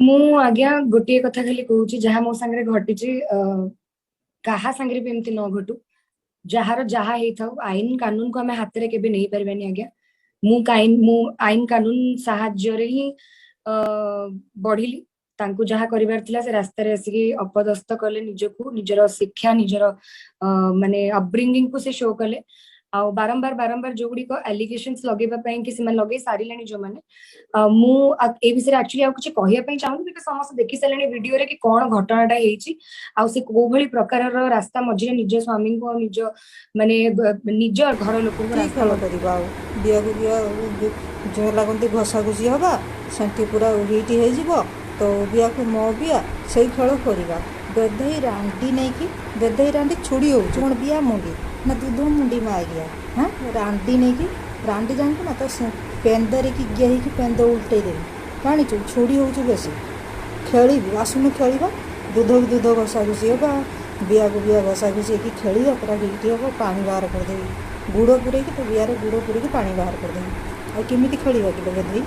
ମୁଁ ଆଜ୍ଞା ଗୋଟିଏ କଥା ଖାଲି କହୁଛି, ଯାହା ମୋ ସାଙ୍ଗରେ ଘଟିଛି କାହା ସାଙ୍ଗରେ ବି ଏମିତି ନ ଘଟୁ। ଯାହାର ଯାହା ହେଇଥାଉ, ଆଇନ କାନୁନକୁ ଆମେ ହାତରେ କେବେ ନେଇପାରିବାନି ଆଜ୍ଞା। ମୁଁ ଆଇନ କାନୁନ ସାହାଯ୍ୟରେ ହିଁ ବଢିଲି। ତାଙ୍କୁ ଯାହା କରିବାର ଥିଲା, ସେ ରାସ୍ତାରେ ଆସିକି ଅପଦସ୍ତ କଲେ ନିଜକୁ, ନିଜର ଶିକ୍ଷା, ନିଜର ମାନେ ଅପବ୍ରିଙ୍ଗିଂ କୁ ସେ ଶୋ କଲେ। ଆଉ ବାରମ୍ବାର ବାରମ୍ବାର ଯୋଉଗୁଡ଼ିକ ଆଲିଗେସନ୍ସ ଲଗେଇବା ପାଇଁ କି ସେମାନେ ଲଗେଇ ସାରିଲେଣି ଯୋଉମାନେ, ମୁଁ ଏ ବିଷୟରେ ଆକ୍ଚୁଆଲି ଆଉ କିଛି କହିବା ପାଇଁ ଚାହୁଁନି, because ସମସ୍ତେ ଦେଖି ସାରିଲେଣି ଭିଡିଓରେ କି କଣ ଘଟଣାଟା ହେଇଛି ଆଉ ସେ କୋଉ ଭଳି ପ୍ରକାରର ରାସ୍ତା ମଝିରେ ନିଜ ସ୍ୱାମୀଙ୍କୁ ଆଉ ନିଜ ମାନେ ନିଜ ଘର ଲୋକଙ୍କୁ କି ରାସ୍ତା ଖେଳ କରିବା ଆଉ? ବିଆକୁ ବିଆ ଯେଉଁ ଲାଗନ୍ତି ଘଷାଘୁଷି ହେବା, ସେଠି ପୁରା ହିଟ୍ ହେଇଯିବ। ତୋ ବିଆକୁ ମୋ ବିଆ, ସେଇ ଖେଳ କରିବା। ବେଧେଇ ରାଣ୍ଡି ନେଇକି, ବେଧେଇ ରାଣ୍ଡି ଛୁଡ଼ି ହେଉଛୁ କ'ଣ? ବିଆ ମୁଣ୍ଡି ନା ଦୁଧ ମୁଣ୍ଡି ମାଗିଆ? ହାଁ, ରାଣ୍ଡି ନେଇକି, ରାଣ୍ଡି ଜାଣିଛୁ ନା? ତ ପେନ୍ଦରିକି ଗେହିକି ପେନ୍ଦ ଉଲଟେଇ ଦେବି, ଜାଣିଛୁ? ଛୁଡ଼ି ହେଉଛୁ ବେଶୀ। ଖେଳିବୁ, ଆସୁନୁ ଖେଳିବା। ଦୁଧକୁ ଦୁଧ ଘଷାଘୁଷି ହେବା, ବିଆକୁ ବିଆ ଘଷାଘୁଷି ହେଇକି ଖେଳିବା, ପୁରା ହିଟ୍ ହେବ। ପାଣି ବାହାର କରିଦେବି ଗୁଡ଼ ପୁରେଇକି, ତୋ ବିଆରେ ଗୁଡ଼ ପୁରେଇକି ପାଣି ବାହାର କରିଦେବି। ଆଉ କେମିତି ଖେଳିବା କିଲୋ ବେଧେଇ?